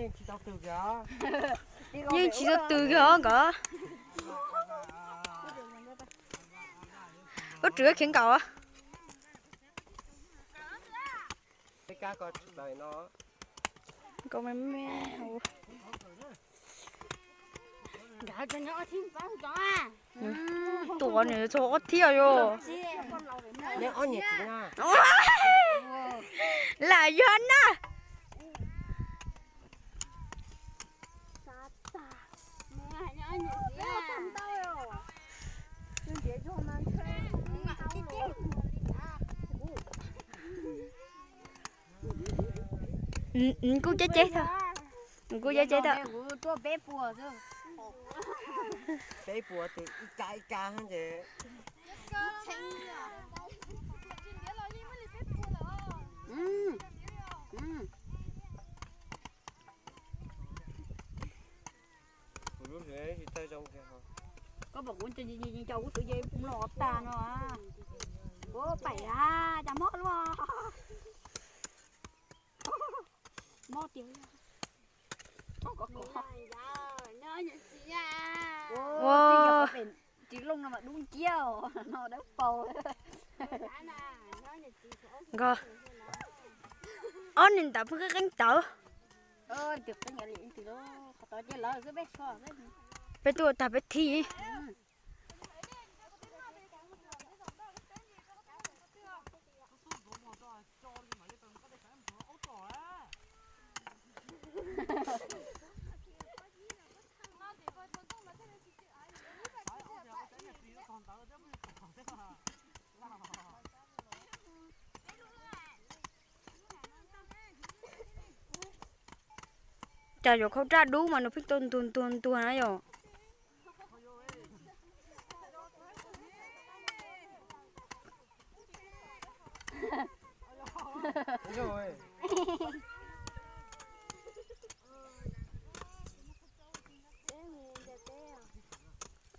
Yeej tsis tau tw kiag os nkawd. Ub, rwg khiav nkaus. Nkaus me me. Tuam niam txog ob thiab yom. Lam yog na. Kuj ceb ceb tau. Kuj ceb ceb tau. Peb puas tus ib ka ib ka ces. Kuv lub hlwv tsis tawg zoo kiag. Koj pom kuv nco kuv tus yeej los tag no. Ua paim a, cas mob luaj. Mob tiag. Tsis looj no mas dub nciab no dawb paug. Nkawd ob niag ntawd pheej qeeb qeeb tawv. Peb tuaj tag peb thib. Cas yuav khaub raj dub mas nws pheej tau ntuag ntuag ntuag na yom.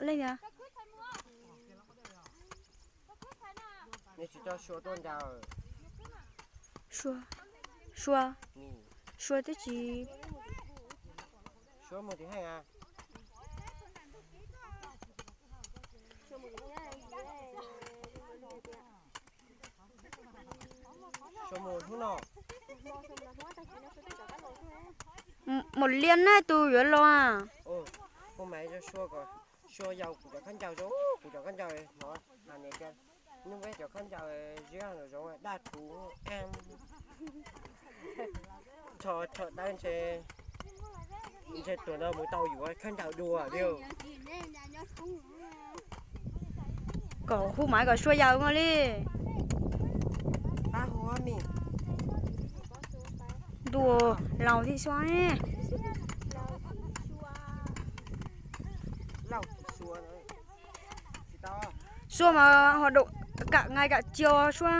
Leej niam. Sua, sua, sua twb tsis, sua mus hnub no. Maum Liaj na tus yuav los. Sua yau kuv cov khaub ncaws zoo, kuv cov khaub ncaws hnov hais tias nub peb cov khaub ncaws ziab zoov daj thuv. Tso tso dawb ntshe, ntshe tuam no mus tau yuav khaub ncaws dua li. Kom hu maiv kom sua yau ua li. Ntuj, laus thiaj sua. Sua mas ho kam nqaij kam tsiaus sua.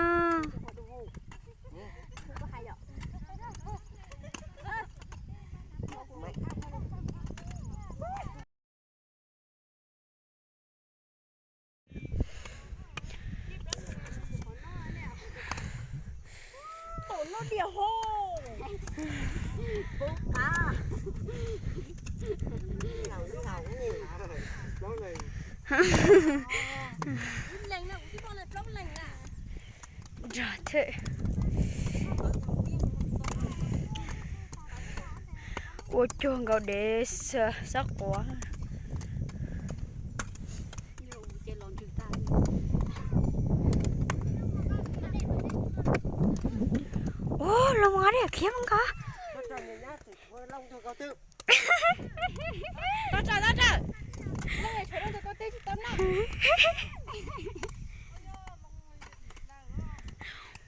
Ua cuag nkaus dev xab quav. Ua, los mus nqa dej khiav mus nqa.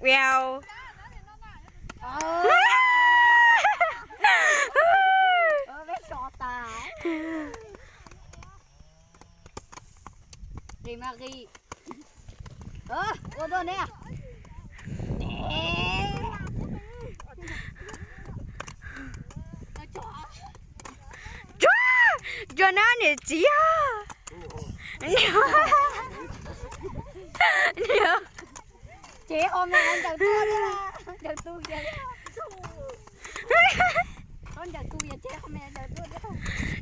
Wow. Ua dua ne. Tsuag, tsuag na niam txiv. Ces o me ncaws tuaj, ncaws tu kiag.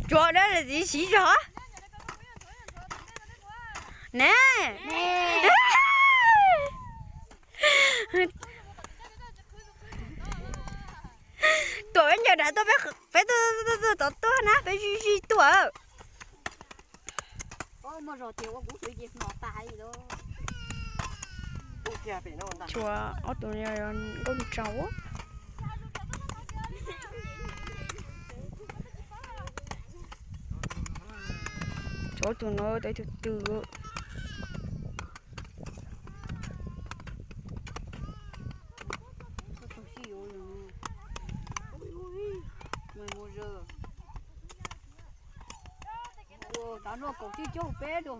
Tsuav dab txiv siv zog ne. Tuam peb ncaws dav tuaj, peb tuaj, tuaj, tuaj, tuaj tod tuaj na, peb zij zij tuaj. Tshuav ob tug nkauj ntsaum. Tshuav ob tug no tau ib tug twg. Tav no kaum tsib caug peb rau.